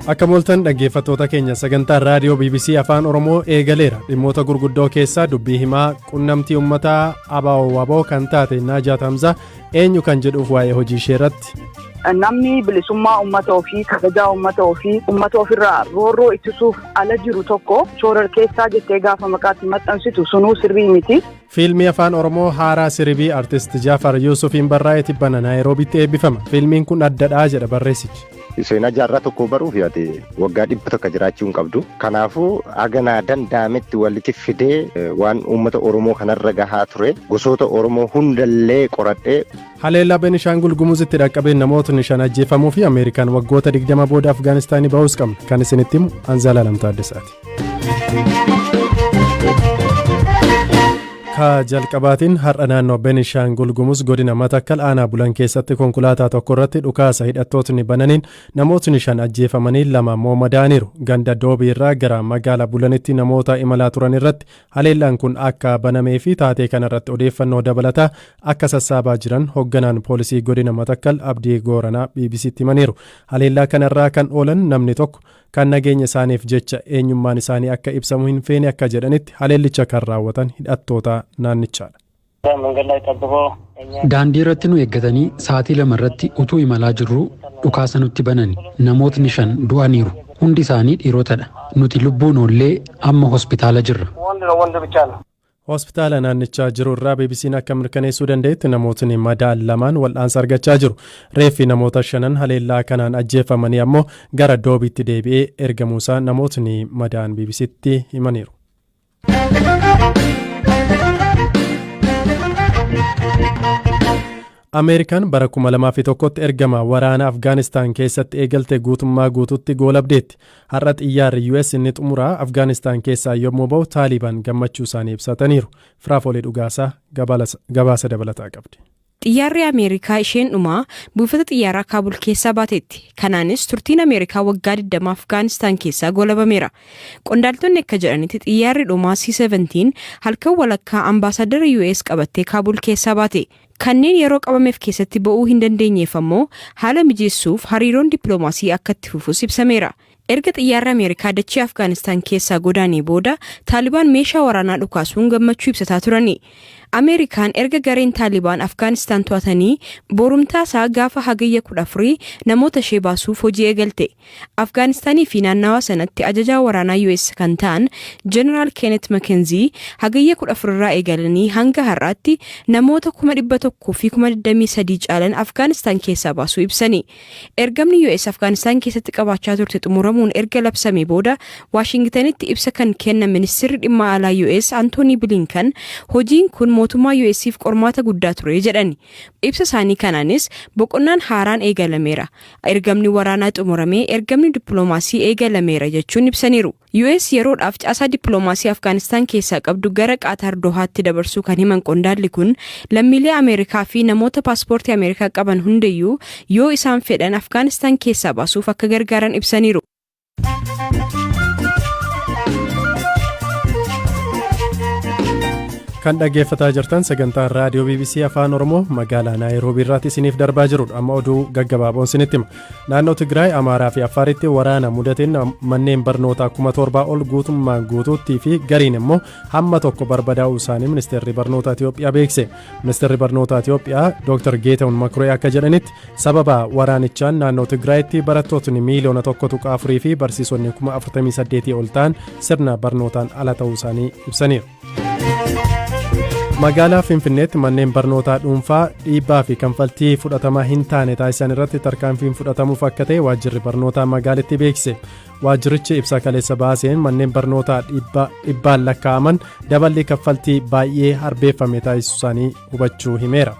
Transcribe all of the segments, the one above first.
Akka mooltan dhaggeeffattoota keenya, sagantaan raadiyoo BBC Afaan Oromoo eegaleera. Dhimmoota gurguddoo keessaa dubbii himaa qunnamtii uummataa ABO WBO kan taate Naajaat Hamzaa eenyu kan jedhuuf waa'ee hojii ishee irratti. Namni bilisummaa uummata ofii, kabajaa uummata ofii, uummata ofirraa roorroo ittisuuf ala jiru tokko shororkeessaa jettee gaafa maqaatti maxxansitu sunuu sirrii miti. Fiilmii Afaan Oromoo haaraa Siribii artist Jaafar Yuusufiin barraa'ee tibbana Naayiroobitti eebbifama. Fiilmiin kun addadhaa jedha barreessichi. Seenaa jaarraa tokko baruuf yaate waggaa 100 jiraachuu hin qabdu. Kanaafuu haganaa danda'ametti walitti fidee waan uummata Oromoo kanarra gahaa ture gosoota Oromoo hundallee qoradhee. Haleellaa Benishaangul Gumuzitti dhaqqabeen namootni 5 ajjeefamuu fi Ameerikaan waggoota 20 booda Afgaanistaanii bahuus qabna. Kan isinitti himu Anzaalaa Lamtaaddesaati. Ka jalqabaatiin har'a naannoo Benishaangul Gumuz godina Matakkal aanaa Bulan keessatti konkolaataa tokko irratti dhukaasa hidhattootni bananiin namootni 5 ajjeefamanii 2 immoo madaa'aniiru. Ganda Doobii irraa gara magaalaa Bulanitti namoota imalaa turan irratti haleellaan kun akka banamee fi taatee kanarratti odeeffannoo dabalataa akka sassaabaa jiran hogganaan poolisii godina Matakkal Abdii Gooranaa BBCtti himaniiru. Haleellaa kanarraa kan oolan namni tokko kan nageenya isaaniif jecha eenyummaan isaanii akka ibsamu hin feene akka jedhanitti haleellicha kan raawwatan hidhattoota naannichaadha. Daandii irratti nu eeggatanii sa'aatii 2 irratti utuu imalaa jirruu dhukaasa nutti banani. Namootni 5 du'aniiru. Hundi isaanii dhiirotadha. Nuti lubbuun oollee amma hospitaala jirra. Hospitaala naannichaa jiru irraa BBC'n akka mirkaneessuu danda'etti namootni madaa'an lamaan wal'aansa argachaa jiru. Reeffi namoota shanan haleellaa kanaan ajjeefamanii ammoo gara Doobiitti deebi'ee ergamuusaa namootni madaa'an BBC'tti himaniiru. Ameerikaan bara 2001tti ergama waraana Afgaanistaan keessatti eegalte guutummaa guututti goolabdeetti. Har'a xiyyaarri US inni xumuraa Afgaanistaan keessaa yommuu bahu Taaliibaan gammachuu isaanii ibsataniiru. Firaafoolii Dhugaasaa gabaasa dabalataa qabdi. Xiyyaarri Ameerikaa isheen dhumaa buufata xiyyaaraa Kaabul keessaa baateetti. Kanaanis turtiin Ameerikaa waggaa 20 Afgaanistaan keessaa goolabameera. Qondaaltonni akka jedhanitti xiyyaarri dhumaa C-17 halkan walakkaa ambaasaadara US qabattee Kaabul keessaa baate. Kanneen yeroo qabameef keessatti ba'uu hin dandeenyeef ammoo haala mijeessuuf hariiroon dippiloomaasii akka itti fufus ibsameera. Erga xiyyaarri Ameerikaa dachee Afgaanistaan keessaa godaanee booda Taalibaan meeshaa waraanaa dhukaasuun gammachuu ibsataa turani. Ameerikaan erga gareen Taalibaan Afgaanistaan to'atanii borumtaasaa gaafa Hagayya 14 namoota ishee baasuuf hojii eegalte. Afgaanistaanii fi naannawaa sanatti ajajaa waraanaa US kan ta'an Jeneraal Keenet Makenzii Hagayya 14 irraa eegalanii hanga har'aatti namoota 123,000 caalan Afgaanistaan keessaa baasuu ibsani. Ergamni US Afgaanistaan keessatti qabaachaa turte xumuramuun erga labsamee booda Waashingitanitti ibsa kan kennan Ministirri Dhimma Alaa US Antoonii Bilinkan hojiin kun mootummaa US'f qormaata guddaa ture jedhani. Ibsa isaanii kanaanis boqonnaan haaraan eegalameera. Ergamni waraanaa xumuramee ergamni dippiloomaasii eegalameera jechuun ibsaniiru. US yeroodhaaf caasaa dippiloomaasii Afgaanistaan keessaa qabdu gara Qaataar Dohaatti dabarsuu kan himan qondaalli kun, lammiilee Ameerikaa fi namoota paaspoortii Ameerikaa qaban hundayyuu yoo isaan fedhan Afgaanistaan keessaa baasuuf akka gargaaran ibsaniiru. Kan dhaggeeffataa jirtan sagantaan raadiyoo BBC Afaan Oromoo magaalaa Naayiroobii irraatti isiniif darbaa jirudha. Amma oduu gaggabaaboon isinitti hima. Naannoo Tigraay, Amaaraa fi Affaaritti waraana mudateen manneen barnootaa 7,000 ol guutummaan guutuutti fi gariin immoo hamma tokko barbadaa'uu isaanii ministeerri barnootaa Itiyoophiyaa beekse. Ministeerri barnootaa Itiyoophiyaa Dr. Geetahun Makuree akka jedhanitti sababa waraanichaan naannoo Tigraayitti barattootni miiliyoona 1.4 fi barsiisonni 48,000 ol ta'an sirna barnootaan ala ta'uu isaanii ibsaniiru. Magaalaa Finfinneetti manneen barnootaa dhuunfaa dhiibbaa fi kanfaltii fudhatamaa hin taane taasisan irratti tarkaanfiin fudhatamuuf akka ta'e waajjirri barnootaa magaalittii beeksise. Waajjirichi ibsa kaleessa baaseen manneen barnootaa dhibbaan lakkaa'aman daballii kaffaltii baay'ee harbeeffame taasisuu isaanii hubachuu himeera.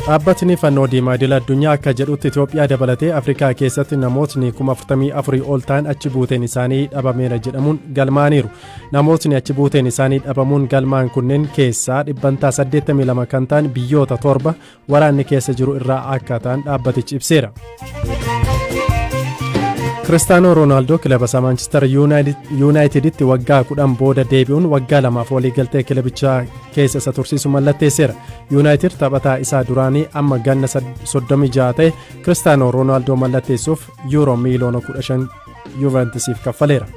Dhaabbatni Fannoo Diimaa Idil Addunyaa akka jedhutti Itoophiyaa dabalatee Afrikaa keessatti namootni 44,000 ol ta'an achi buuteen isaanii dhabameera jedhamuun galmaa'aniiru. Namootni achi buuteen isaanii dhabamuun galmaa'an kunneen keessaa dhibbantaa 82 kan ta'an biyyoota torba waraanni keessa jiru irraa akka ta'an dhaabbatichi ibseera. Kiristaanoo Roonaaldoo kilaba isaa Maanchister Yuunaayiteditti waggaa 10 booda deebi'uun waggaa 2f waliigaltee kilabichaa keessa isa tursiisu mallatteesseera. Yuunaayitid taphataa isaa duraanii amma ganna 36 ta'e Kiristaanoo Roonaaldoo mallatteessuuf yuuroo miiliyoona 15 Yuuventisiif kaffaleera.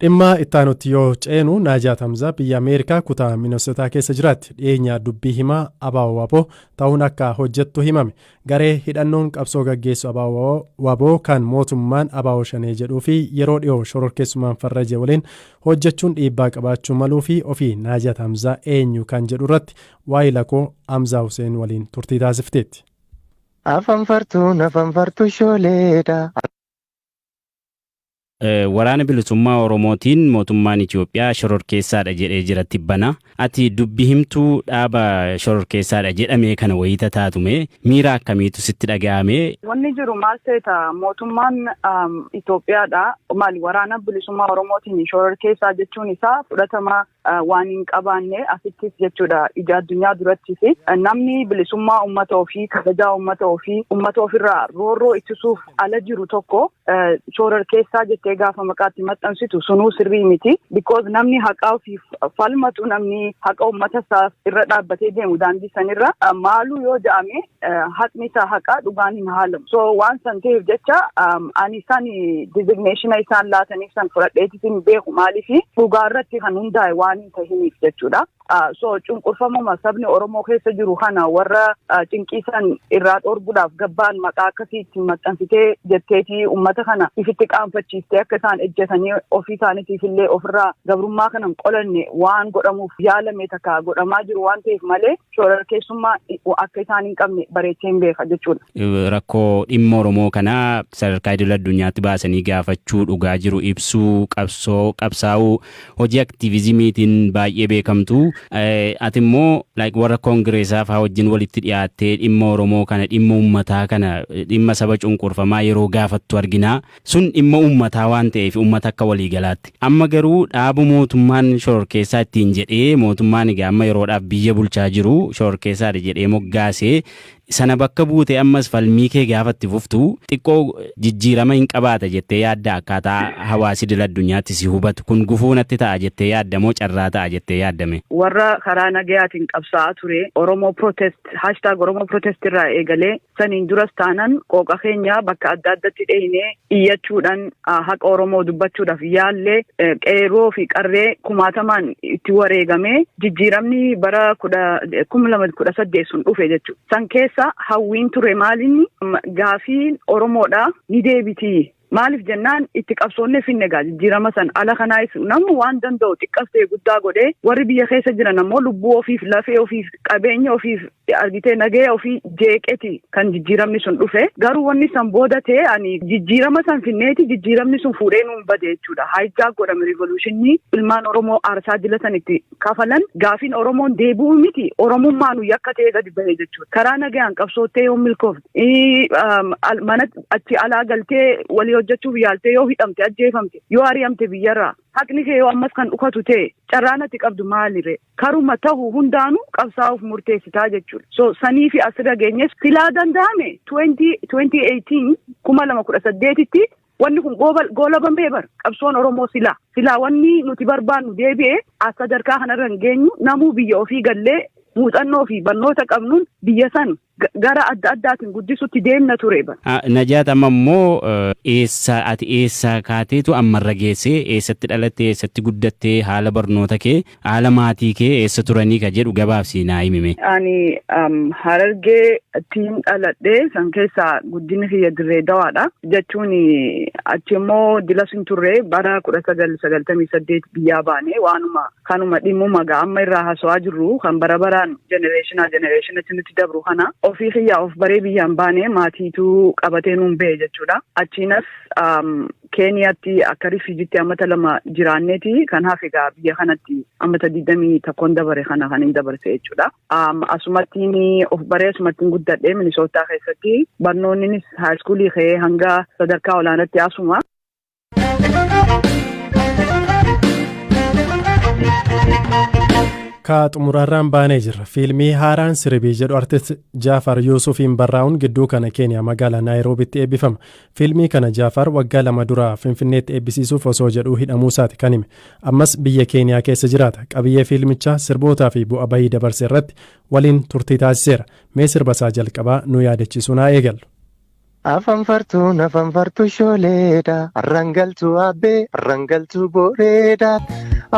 Dhimma ittaanutti yoo ceenu, Naajaat Hamzaa biyya Ameerikaa kutaa Minosotaa keessa jiraatti. Dhiyeenya dubbii himaa ABO WBO ta'uun akka hojjettu himame. Garee hidhannoon qabsoo gaggeessu ABO WBO kan mootummaan ABO Shanee jedhuu fi yeroo dhiyoo shororkeessummaan farraje waliin hojjechuun dhiibbaa qabaachuu maluu fi ofii Naajaat Hamzaa eenyu kan jedhu irratti waa'ee lakoo Hamzaa Huseen waliin turtii taasifteetti. Afanfartuun afanfartuu shooleedha. Waraana Bilisummaa Oromootiin mootummaan Itoophiyaa shororkeessaadha jedhee jira tibbana. Ati dubbi himtuu dhaaba shororkeessaadha jedhamee kana wayita taatume miira akkamiitu sitti dhaga'ame? Wanni jiru maal seeta, mootummaan Itoophiyaadha maali Waraana Bilisummaa Oromootiin shororkeessaa jechuun isaa fudhatama waan hin qabaanne asittis jechuudha, ija addunyaa durattis. Namni bilisummaa uummata ofii, kabajaa uummata ofii, uummata ofirraa roorroo ittisuuf ala jiru tokko shororkeessaa jettee gaafa maqaatti maxxansitu sunuu sirrii miti. Because namni haqa ofiif falmatu, namni haqa uummata isaa irra dhaabbatee deemu daandii sanirra maaluu yoo jedhame, haqni isaa haqa, dhugaan hin haalamu. So waan san ta'eef jecha ani san designation isaan laataniif san fudhadheetis hin beeku, maaliif dhugaa irratti kan hundaa'e waan hin tahiniif jechuudha. So cunqurfamuma sabni Oromoo keessa jiru kana warra cinqiisan irraa dhorguudhaaf gabbaan maqaa akkasii ittiin maxxansitee jetteetii uummata kana ifitti qaanfachiistee akka isaan ejjetanii ofii isaaniitiif illee ofirraa gabrummaa kana hin qolanne waan godhamuuf yaalame takka godhamaa jiru waan ta'eef malee shororkeessummaa akka isaan hin qabne bareechee hin beeka jechuudha. Rakkoo dhimma Oromoo kanaa sadarkaa idil addunyaatti baasanii gaafachuu, dhugaa jiru ibsuu, qabsoo qabsaa'uu, hojii aktiivizimiitiin baay'ee beekamtu. Ati immoo like warra koongireesaa fa'aa wajjin walitti dhiyaattee dhimma Oromoo kana, dhimma uummataa kana, dhimma saba cunqurfamaa yeroo gaafattu argina. Sun dhimma uummataa waan ta'eef uummata akka waliigalaatti. Amma garuu dhaaba mootummaan shororkeessaa ittiin jedhee, mootummaan egaa amma yeroodhaaf biyya bulchaa jiru shororkeessaadha jedhee moggaasee sana bakka buute ammas falmii kee gaafatti fuftu xiqqoo jijjiirama hin qabaata jettee yaadda? Akkaataa hawaasi idil addunyaatti si hubatu kun gufuu natti ta'a jettee yaadda moo carraa ta'a jettee yaaddame? Warra karaa nagayaatiin qabsaa'aa ture, Oromoo Protest, #OromoProtest irraa eegalee, saniin duras taanan qooqa keenya bakka adda addatti dheeyinee iyyachuudhaan haqa Oromoo dubbachuudhaaf yaallee, qeerroo fi qarree kumaatamaan itti wareegamee jijjiiramni bara 2018 sun dhufe jechuudha. San keessa hawwiin ture maalinni gaafii Oromoodha ni deebiti. Maaliif jennaan, itti qabsoonnee finne gaa jijjiirama san ala kanaas namni waan danda'u xiqqas ta'e guddaa godhee, warri biyya keessa jiran ammoo lubbuu ofiif, lafee ofiif, qabeenya ofiif, argitee, nagaya ofii jeeqeti kan jijjiiramni sun dhufe. Garuu wanni san booda ta'e, ani jijjiirama san finneeti jijjiiramni sun fuudhee nuun bade jechuudha. Hijack godhame revolutionii ilmaan Oromoo aarsaa dilatan itti kafalan. Gaafiin Oromoon deebi'uu miti, Oromummaanu yakka ta'e gadi bahe jechuudha. Karaa nagayaan qabsoottee yoo milkoofte, mana achi alaa galtee walii hojjechuuf yaaltee yoo hidhamte, ajjeefamte, yoo ari'amte biyyarraa, haqni kee yoo ammas kan dhukatu ta'e, carraan ati qabdu maalire? Karuma tahu hundaanuu qabsaa'uuf murteessitaa jechuudha. So sanii fi asirra geenyes silaa danda'ame 2018, 2018tti wanni kun goolabamee bar qabsoon Oromoo silaa wanni nuti barbaannu deebi'ee as sadarkaa kanarra hin geenyu. Namuu biyya ofii gallee muuxannoo fi barnoota qabnuun biyya san gara adda addaatiin guddisutti deemna ture bara. Najaat, amma immoo eessa, ati eessa kaateetu ammarra geessee, eessatti dhalattee, eessatti guddattee, haala barnoota kee, haala maatii kee, eessa turanii ka jedhu gabaabsii naa himime. Ani Harargeettiin dhaladhee, san keessaa guddinni kiyya Dirree Dawaadha. Jechuun achi immoo dila sun turre, bara 1998 biyyaa baane. Waanuma kanuma dhimmuma gaa amma irraa haasawaa jirru kan bara baraan generationaa generationatti nutti dabru kana ofii kiyyaa of baree biyyaan baane, maatiitu qabatee nuun bahe jechuudha. Achiinas Keeniyaatti akka refugeetti ammata 2 jiraanneeti kan hafe gaa biyya kanatti ammata 21n dabare kana kan hin dabarse jechuudha. Asumattiin of baree, asumattiin guddadhe Minisootaa keessatti. Barnoonnis high schoolii ka'ee hanga sadarkaa olaanaatti asuma. Ka xumuraarraan baanee jirra. Fiilmii haaraan Sirbii jedhu artist Jaafar Yuusufiin barraa'uun gidduu kana Keeniyaa magaalaa Naayiroobitti eebbifama. Fiilmii kana Jaafar waggaa 2 dura Finfinneetti eebbisiisuuf osoo jedhuu hidhamuusaati kan hime. Ammas biyya Keeniyaa keessa jiraata. Qabiyyee fiilmichaa, sirbootaa fi bu'a bahii dabarse irratti waliin turtii taasiseera. Mee sirba isaa jalqabaa nu yaadachiisuun haa eegallu. Afanfartuun afanfartuu shooleedha. Arrangaltuu abbee arrangaltuu booreedha.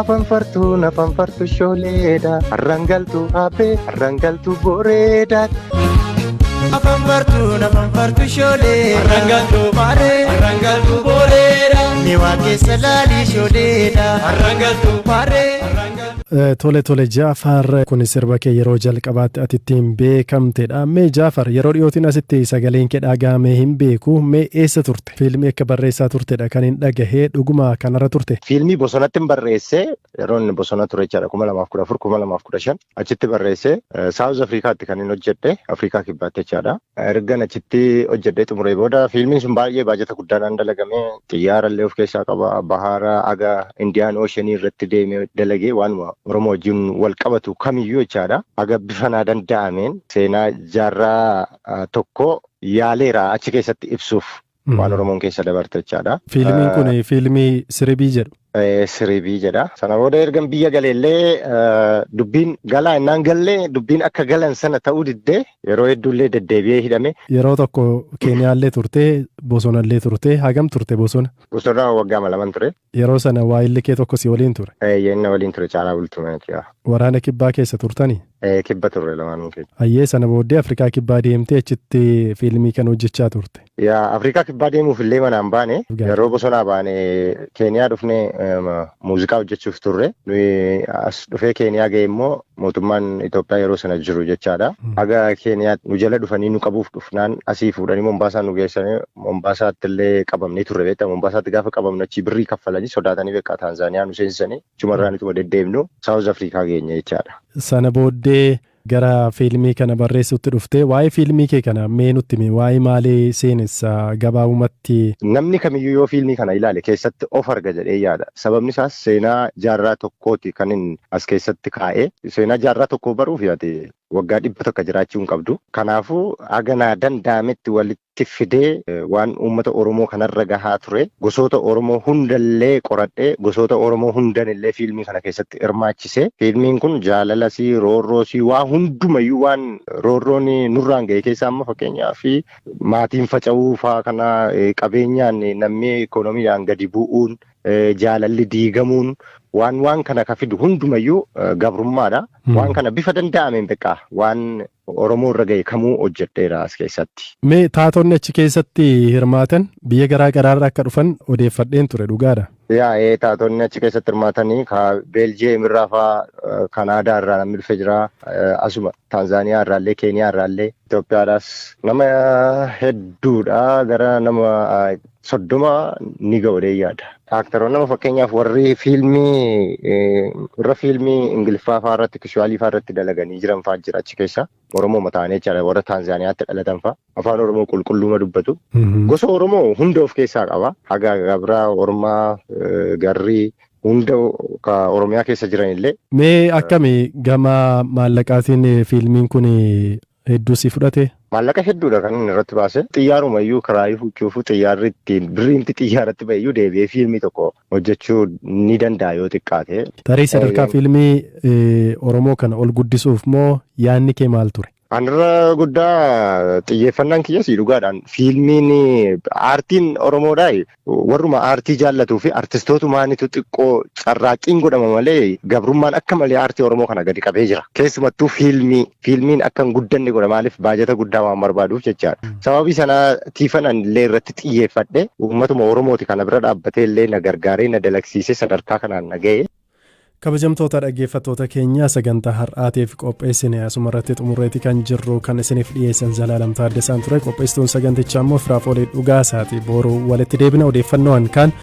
Afanfartuun afanfartuu shooleedha. Arrangaltuu abbee arrangaltuu booreedha. Afanfartuun afanfartuu shoolee. Arrangaltuu maaree arrangaltuu booreedha. Miwaa keessa laalii shooleedha. Arrangaltuu maaree. Tole, Jaafar, kun sirba kee yeroo jalqabaatti ati ittiin beekamtedha. Mee Jaafar, yeroo dhiyootiin asitti sagaleen kee dhaga'amee hin beeku. Mee eessa turte? Fiilmii akka barreessaa turtedha kan hin dhagahee, dhuguma kanarra turte? Fiilmii bosonatti hin barreesse, yeroo inni bosona ture jechaadha, 2014, 2015 achitti barreesse. South Afrikaatti kan inni hojjedhe, Afrikaa Kibbaatti jechaadha. Ergan achitti hojjedhee xumuree booda, fiilmiin sun baay'ee baajata guddaadhaan dalagame, xiyyaara illee of keessaa qaba, bahaara aga Indian Ocean irratti deemee dalagee, waanuma Oromoo wajjin wal qabatu kamiyyuu jechaadha. Haga bifa naa danda'ameen seenaa jaarraa tokko yaaleera achi keessatti ibsuuf, waan Oromoon keessa dabarte jechaadha. Fiilmiin kun fiilmii Sirbii jedhu. Sirbii jedha. Sana booda ergan biyya galeellee, dubbiin galaa innaan gallee dubbiin akka galan sana ta'uu diddee, yeroo hedduullee deddeebi'ee hidhame. Yeroo tokko Keeniyaallee turtee, bosonallee turtee, hagam turte bosona? Bosona waggaa 2 ture. Yeroo sana waayilli kee tokko si waliin ture. Inni waliin ture, Caalaa Bultumeeti. Waraana Kibbaa keessa turtanii? Kibba turre lamaanuu keenya. Ayyee, sana booddee Afrikaa Kibbaa deemtee achitti fiilmii kan hojjechaa turte. Yaa, Afrikaa Kibbaa deemuuf illee manaan baane. Yeroo bosonaa baane Keeniyaa dhufnee muuziqaa hojjechuuf turre. Nuyi as dhufee Keeniyaa ga'e immoo mootummaan Itoophiyaa yeroo sana jiru jechaadha. Haga Keeniyaa nu jala dhufanii nu qabuuf dhufnaan, asii fuudhanii Mombaasaa nu geessanii, Mombaasaatti illee qabamnee turre beektaa. Mombaasaatti gaafa qabamnu achii birrii kaffalanii sodaatanii beekaa Taanzaaniyaa nu seensisanii, achumarraa ituma deddeemnu South Afrikaa geenye jechaadha. Sana booddee gara fiilmii kana barreessuutti dhuftee, waa'ee fiilmii kee kana mee nutti himi, waa'ee maalii seenessa gabaabumatti? Namni kamiyyuu yoo fiilmii kana ilaale keessatti of arga jedhee yaada. Sababni isaas seenaa jaarraa tokkooti kan inni as keessatti kaa'ee. Seenaa jaarraa tokkoo baruuf yaate waggaa 100 jiraachuu hin qabdu. Kanaafuu haga naa danda'ametti walitti fidee, waan uummata Oromoo kanarra gahaa ture, gosoota Oromoo hundallee qoradhee, gosoota Oromoo hundanillee fiilmii kana keessatti hirmaachise. Fiilmiin kun jaalalasii, roorroosii, waa hundumayyuu, waan roorroon nurraan ga'e keessaa amma fakkeenyaaf maatiin faca'uu faa kana, qabeenyaan namni ikoonomiidhaan gadi bu'uun, jaalalli diigamuun, waan kana ka fidu hundumayyuu gabrummaadha. Waan kana bifa danda'ameen beekaa waan Oromoo irra ga'e kamuu hojjedheera as keessatti. Mee taatonni achi keessatti hirmaatan biyya garaa garaarraa akka dhufan odeeffadheen ture, dhugaadha? Yaa, taatonni achi keessatti hirmaatanii ka Beeljiyeem irraa faa, Kanaadaa irraa namni dhufe jira. Asuma Taanzaaniyaa irraallee, Keeniyaa irraallee, Itoophiyaadhaas nama hedduudha, gara nama 30 ni ga'u yaada. Aaktaroonni nama fakkeenyaaf warri fiilmii warra fiilmii Ingiliffaa fa'aa irratti, Kiswahilii fa'aa irratti dalaganii jiran fa'aa jira achi keessa. Oromoo ta'anii jechaadha, warra Taanzaaniyaatti dhalatan fa'aa. Afaan Oromoo qulqulluuma dubbatu. Gosa Oromoo hunda of keessaa qaba. Haga Gabraa, Ormaa, Garrii hunda ka Oromiyaa keessa jiran illee. Mee akkami, gama maallaqaatiin fiilmiin kun hedduu si fudhate? Maallaqa hedduudha kan inni irratti baase. Xiyyaaruma iyyuu kiraayii fuuchuufu, xiyyaarri ittiin birriimti xiyyaarratti ba'e iyyuu deebi'ee fiilmii tokko hojjechuu ni danda'a yoo xiqqaate. Tarii sadarkaa fiilmii Oromoo kana ol guddisuuf moo yaadni kee maal ture? Anirra guddaa xiyyeeffannaan kiyyas dhugaadhaan fiilmiin aartiin Oromoodhaa warruma aartii jaallatuu fi artistootumaanitu xiqqoo carraaqqiin godhama malee, gabrummaan akka malee aartii Oromoo kana gadi qabee jira. Keessumattuu fiilmiin akka hin guddanne godha, maaliif baajata guddaa waan barbaaduuf jechaadha. Sababii sanaatiifan illee irratti xiyyeeffadhe, uummatuma Oromooti kana bira dhaabbatee illee na gargaaree na dalagsiisee sadarkaa kanaan na ga'e. Kabajamtoota dhaggeeffattoota keenya, sagantaa har'aatiif qopheessine asuma irratti xumurreeti kan jirru. Kan isiniif dhiyeessan Zalaalam Taaddasaan ture, qopheessituun sagantichaa immoo Firaafoolii Dhugaasaati. Booruu walitti deebina odeeffannoo kaan.